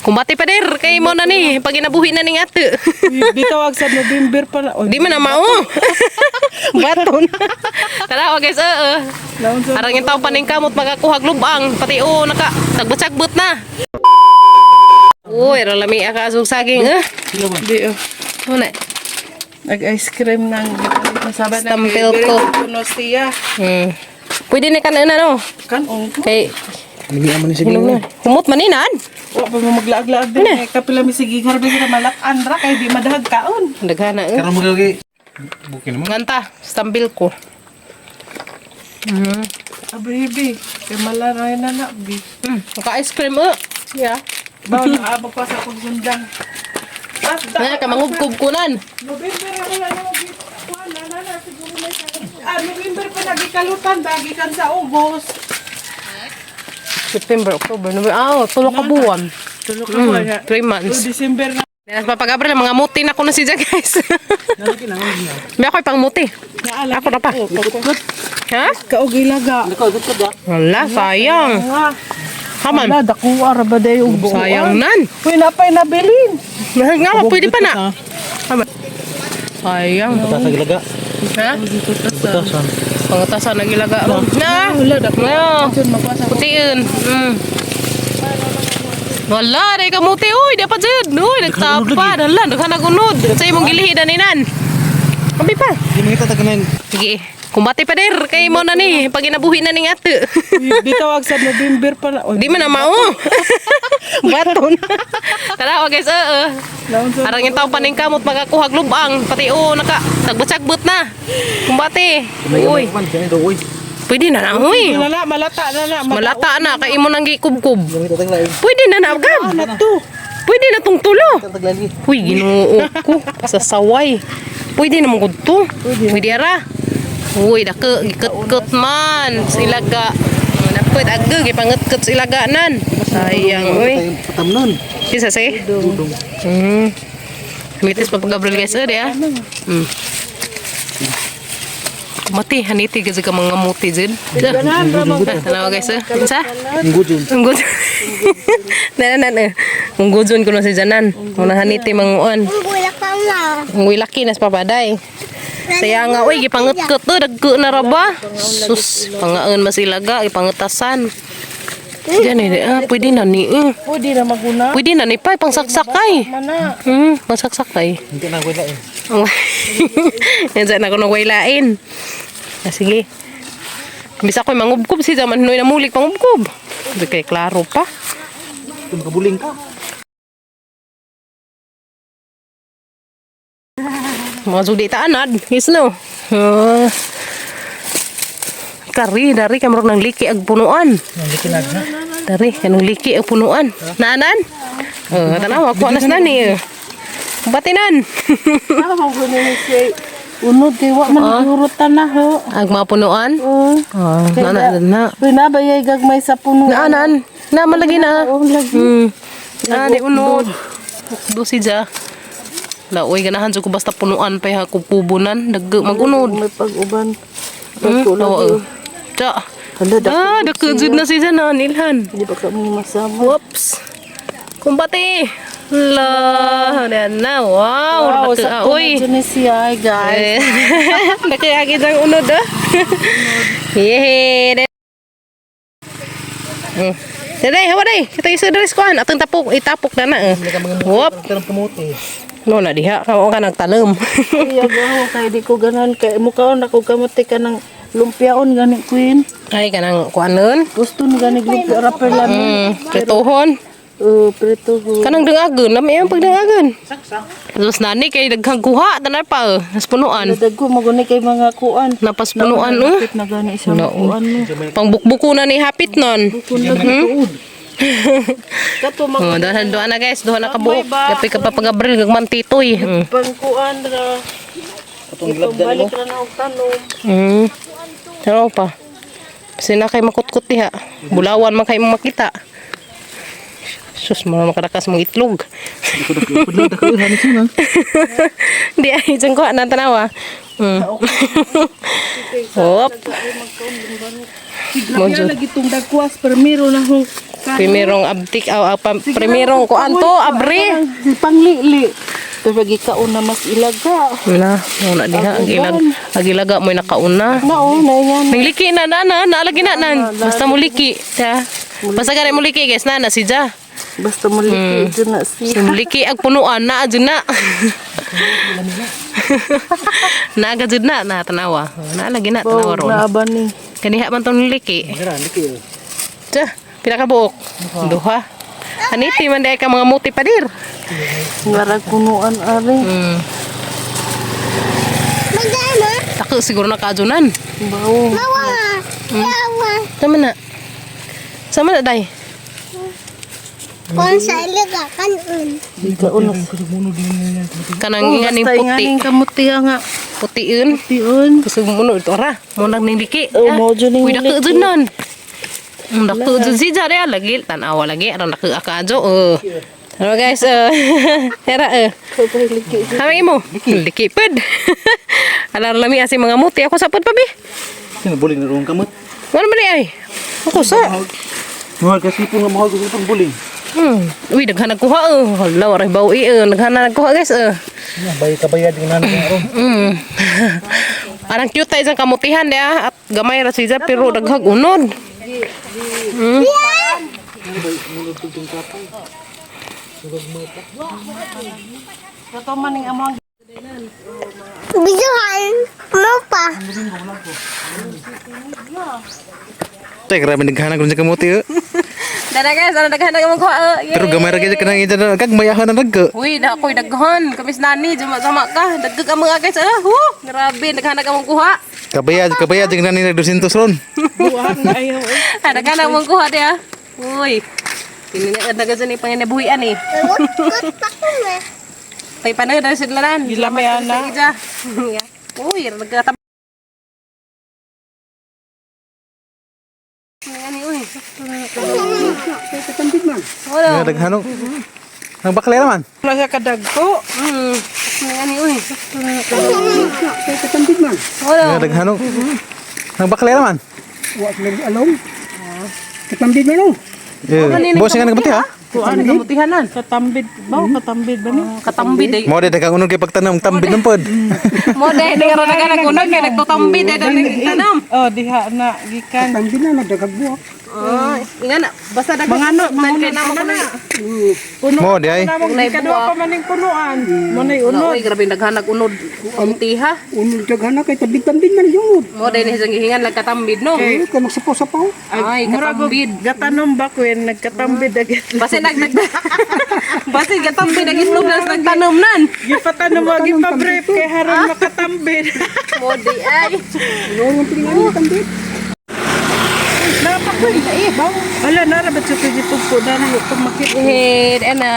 Kumbate pa der kay mo na ni pag ginabuhi na ning ate. Bitaw ag sa November pa na. Oy, Di man na mao. Baton. Tara guys, oo. Naon sa Arang yung tao paning kamot makakuha lubang pati o naka tagbat-sagbot na. Uy, lami ka asog saging eh. Di oh. Ano na? Nag-ice cream nang masaba na. Stampil ko. Kuno siya. Pwede na kanan ano? Kan oh. Kay Lami man ni hinom na. Humot man ni nan. Wa pa mo maglaag-laag din eh. Kapila mi sige harbi sila malakan ra kay di madahag kaon. Daghana eh. Karon mo lagi. Bukin mo. Nganta, stambil ko. Abribi, kay malaray na na bi. Naka ice cream eh. Yeah. Bawo na abog pa sa pagsundang. Basta Na ka mangubkob ko nan. November na wala na bi. Wala na na siguro may November pa nagikalutan bagi kan sa August. September, October, November. Ah, tulo ka buwan. Tulo ka buwan. 3 months. December na. Nas Papa Gabriel, mga muti na ko na si Jack, guys. May ako'y pang muti. Naala. Ako na pa. Ha? Kaugilaga. Wala, sayang. Nga. Haman. Wala, dako ara ba day ug buo. Sayang nan. Uy, napay nabilin. Nga, pwede pa na. Haman. Sayang. Batasan gilaga. Ha? Batasan. Pangatasan na gilaga ron. Na! Wala, dako. Na! Jud makuha Putiin. Wala, day kamuti. Uy, dapat jud. Uy, nagtapad. Hala, naghanag unod. Sa imong gilihidan ni nan. Abi pa. Di mo kita taganan. Sige. Kumbate pa der kay mo na ni pag ginabuhi na ning ate. Bitaw ag sa November pa na. Oy, Di man na mao. Baton. Tara guys, oo. Naon sa Arang yung tao paning kamot makakuha lubang pati o naka tagbat-sagbot na. Kumbate. Uy, Man, kani do uy. pwede na na uy. na na, malata na na. Malata na kay imo nang gikubkob. Di mo kita taglain. Pwede na na gab. Na to. Pwede na tong tulo. Taglain. Uy, Ginoo ko sa saway. Pwede na mong to. Pwede ara. Uy, dako gikat-kat man sa ilaga. Napad agge gipangatkat sa ilaga nan. Sayang uy. Patamnon. Kisa say? Dudong. Mitis pa Gabriel guys, eh, ya. Mati haniti gazi ka mga muti jud. Tanawa guys, eh. Unsa? Ngujun. Unggod. Nanan nan eh. Unggodon ko na si Janan. Muna haniti manguan. Unggoy laki nas papaday. Saya nga uy gipangetket to dagko na ra ba? Sus, pangaon masilaga ipangetasan. Diyan eh, pwede na ni. Eh. Pwede na maguna. Pwede na ni pa pangsaksak-ay. Mana. Pangsaksak-ay. Hindi na ko lain. Yan na ko nagwailain. Ah, sige. Bisa ko'y mangubkob si zaman noy namulik pangubkob. Hindi kay klaro pa. Kung makabuling ka. Mga sugdi taanad. Yes no. Ah. Kari, dari kamrok ng liki ag punuan. Nang likinag na. Dari, kanang liki ag punuan. Naanan? Oh, tanawa ko anas nani. Eh. Batinan. Ah, maguna ni siya. Unod kay wa man urutan na ho. Ag mga punuan? Oh. Oh, na na na. Binabayay gagmay sa puno. Naanan. Na malagi na. Oh, lagi. Na di unod. Do si ja. La oy ganahan jud ko basta punuan pa ha kubunan nag magunod. May pag-uban. Oo. Ja. Hala, dako Ah, dako jud na si ja na nilhan. Hindi ba kami masama? Whoops. Kumbati. La, na na. Wow, Wow, dako sakto ah, oy. na dyan ni siya, guys. Eh, Dako agi jang unod ah. Yehe. Dai, hawa dai. Kita isa diri sa kuan. Atong tapok, itapok na na. Eh. Whoop. Karang kamote. No na diha ka ka nagtalom. Iya gaho kay di ko ganan kay mukaon ako kamote ka ng lumpiaon gani queen. Ay kanang kuanon. Gusto ni gani lumpia wrapper lang. Prituhon. Oh, prito ho. Kanang dangagon, lami ang pagdangagon. Tapos nani kay daghang kuha tanan pa. Nas punuan. Dagko maguni kay mga kuan. Napas punuan eh. Hapit na gani siya No. kuan mo. Pangbukbuko na ni hapit nun. Kato mag Oh, duha duha na guys, duha na kabuok. Kapi ka pa pag-abril gagman titoy. Pangkuan ra. Katong gilabdan mo. Balik ra na og tanom. Ano pa? Sina kay makutkot diha. Bulawan man kay imong makita. Sus, mga makadakas mong itlog. Di ay dyan ko na tanawa. Hop. Grabe lagi tong dagwas permiro na ho. Primerong abtik aw aw, primerong kuan to abre. Panglili. Pero gikaon na mas ilaga. Na, una diha agilag agilaga mo'y nakauna. Nao na yan. Nangliki na na na, naalagi na nan. Basta muliki, ta. Basta gani muliki guys na na si Ja. Basta muliki dyan na Si siya. muliki ag punuan na adjud na. Na gajud na na tanawa. Naalagi na tanawa ron. Naaba ni. Kaniha man tong niliki. Mira, liki. Ja, pila ka buok? Duha. Aniti man di ka mga muti padir. Ngarag punuan ari. Tako siguro na kaajunan. Bawo. Sama na. Sama na day. Kung sa ilaga, kanon. Gikaon na. Kanang inganing Basta puti. inganing kamuti nga. Putiun. Putiun. Gusto mo no ito ra. Mo nang niliki. Oh, mo dyan ning Uy, dako dyan nun. Dako dyan si Jare lagi tanawa lagi aron dako akajo. Oh. Hello guys, Hera eh. Kami imo. Liki pud. Alar lami asi mga muti ako sa pud pa bi. Sino buling na roon kamot? Wala man di ay. Ako sa. Mahal kasi po nga mahal kasi pang buling. Uy, daghan nagkuha eh. Hala, waray bawi eh. Daghan na nagkuha guys eh. Bay kabayad ng nanay nga ron. Arang cute tayo sa kamutihan niya at gamay ra siya pero daghag unod. Kato man ning among Bijuhan mo pa. Tay grabe naghanag ron sa kamote. Eh. Dara guys, ano daghan na kuha eh. Pero gamay ra gyud kanang ida kag mayahan na nagka. Uy, na ako'y daghan. Kamis nani, juma-juma ka. Dagdag ang mga guys. Ah, hu! Grabe, daghan na kamong kuha. Kabayad kabayad ng nanay nag 200 ron. buwan ayaw. Eh. Ah, daghan na kamong kuha diya. Uy. Tininaad na kasi ni panginabuhian eh. Kut pa ko na. Tay panay na sila nan. Gilami, ana. Uy, nagkatab. Ano uy? Wala. Nga daghan. Nang bakle naman. Wala siya kadagko. Ano uy? Wala. Nga daghan. Nang bakle naman. Wa sila along. Katambid man oh. Yeah. Boss nga nagbuti ha. Kuan Kamutihanan. Katambid ba? Katambid ba ni? Katambid eh. Mo di daghang unod kay pagtanom tambid ng pod. Mo dahil nga ron ka nagunod kay nagtutambid eh dahil nagtanom. Oh, diha na gikan. Katambid na nagdagag buwak. Oh, inga na basta daghan Mga ano, man mga kay namo ko na. Puno. Mo di ay. Namong ikaduha pa man ning punuan. Mo nay Uno, unod. uy, grabe daghan nag unod. Kamutiha. Unod daghan na kay tambid-tambid man yun. Mo dahil ni siyang gihingan lang katambid no. Ay, kay magsapaw-sapaw. Ay, Murag og katambid. gatanom ba kuyen nagkatambid agad. Basta nag nag Basta katambid ang itlog na nagtanom nan. Gipatanom mo gipa-brief kay haron makatambid. Mo di ay. Ano yung pilingan tambid? Napakoy. Wala na ra ba jud gitugpo na na ko makita. Head ana.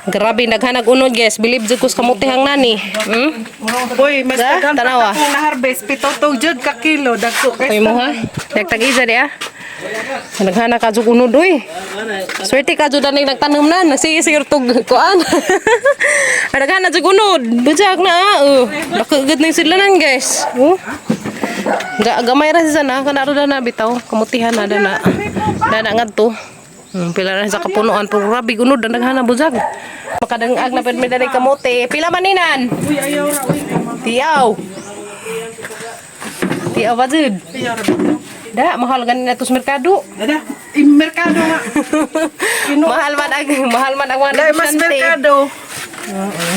Grabe daghan nag unod guys. Bilib jud ko sa kamutihang nani. Uy, mas Da, daghan pa tanawa. akong na-harvest pito to jud ka kilo dagko Koy kay mo ha. Nagtag-isa di ah. Naghana ka jud unod uy. Swerte ka jud aning nagtanom nan. Sige siguro tug kuan. Naghana jud unod. Bujak na ah. Oh. Dako gud ning sila nan guys. Oh. Ga gamay ra siya na kana ra na bitaw kamutihan na dana. Dana ngadto. Pila na sa kapunuan pero grabe unod ang naghana bujag. Makadangag na pud mi dali kamote. Pila man ninan? Uy, ayaw ra uy. Tiaw. Tiaw ba jud? Ayaw ra ba? Da, mahal ganin na to sa merkado. Ada, in merkado nga. Mahal man ang mga Dai mas negosyante. merkado.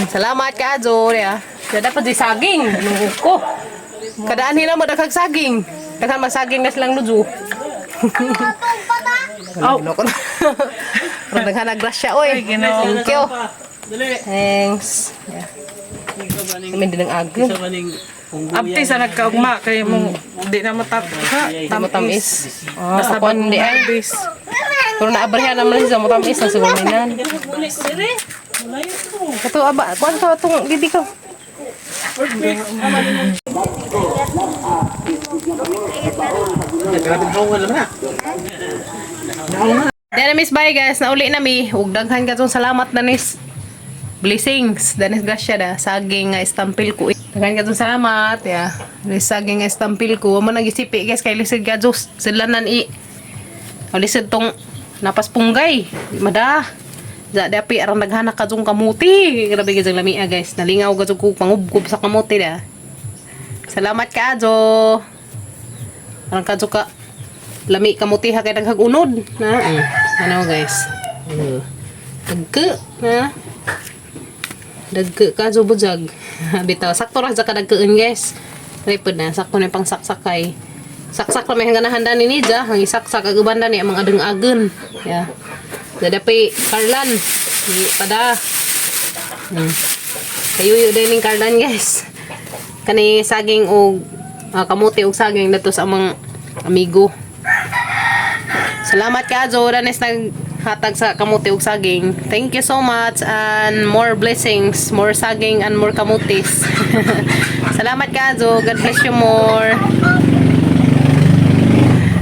Salamat ka, Ajo. Ya. Da dapat di saging. Nunggu ko. Kadaan hila mo daghag saging. Daghan masaging na silang lujo. Oh. Pero daghan na grasya oy. Thank you. Thanks. Yeah. Kami din ang agyo. Abti sa nagkaugma kay mong di na matap ha, Di mo tamis. Ah, Basta ako hindi ay. harvest. Pero naabrahan naman siya mo tamis na siguro ninan. Kato aba, kuan ka atong gidi ka. Grabe haungan naman na. Dana miss bye guys, nauli na mi. Ug daghan katong salamat danis. Blessings, danis grasya da saging nga istampil ko. Daghan katong salamat ya. Danis saging nga istampil ko. Wa mo nagisipi guys kay lisod ka Diyos. Silanan i. O lisod tong Napas punggay. Mada. Za dapi arang naghanak ka jung kamuti. Grabe gid lamia, guys. Nalingaw gud ko pangubgob sa kamuti da. Salamat kaadyo. Arang kadyo ka lami kamuti ha kay daghag unod. Na. Ano, guys? Dagke na. Dagke ka jo bujag. Bitaw sakto ra sa kadagkeun, guys. Tripod na sakto na pang saksakay. Saksak ra may hanggang handa ni Nija, hang isaksak ag uban ni ang mga adeng-agen. Yeah. Dadapi Carlan. Di pada. Kayuyo din ning Carlan, guys. Kani saging og kamote og saging dato sa amang amigo. Salamat ka, Joranes, naghatag sa kamote ug saging. Thank you so much and more blessings, more saging and more kamutis. Salamat ka, Jo. God bless you more.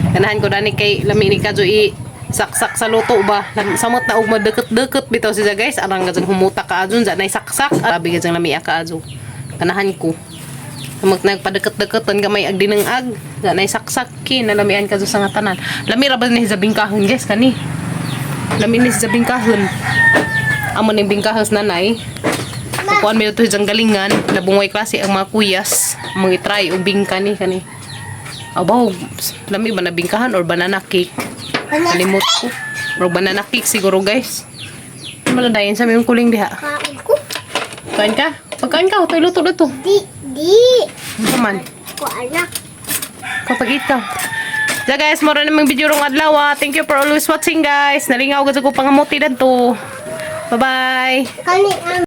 Ganahan ko dani kay lami ni Kajo i saksak sa luto ba. Samot na og madeket-deket bitaw siya, guys. Arang gajang humuta ka adun za nay saksak. Grabe gajang lami ka ajo. Ganahan ko. Samot nagpadeket-deketan gamay ag dinengag. Za nay saksak ki nalamian ka sa nga tanan. Lami ra ba ni sa bingkahon, guys, kani. Lami ni sa bingkahon. Amo ning bingkahon sa nanay. Kuan mi to sa galingan, nabungway klase ang mga kuyas, mga try og bingka ni kani. Abaw, lami ba na bingkahan or banana cake? Kalimot ko. Or banana cake siguro, guys. Ano dayon sa may kuling diha? Kain ko. Kain ka? Pagkain ka, ito'y luto na to. Di, di. Ano man? Ko anak. Kapag ikaw. So guys, mora namang video rong adlaw, ah. Thank you for always watching, guys. Nalingaw ko sa ko pangamuti dadto. Bye-bye. Kani ang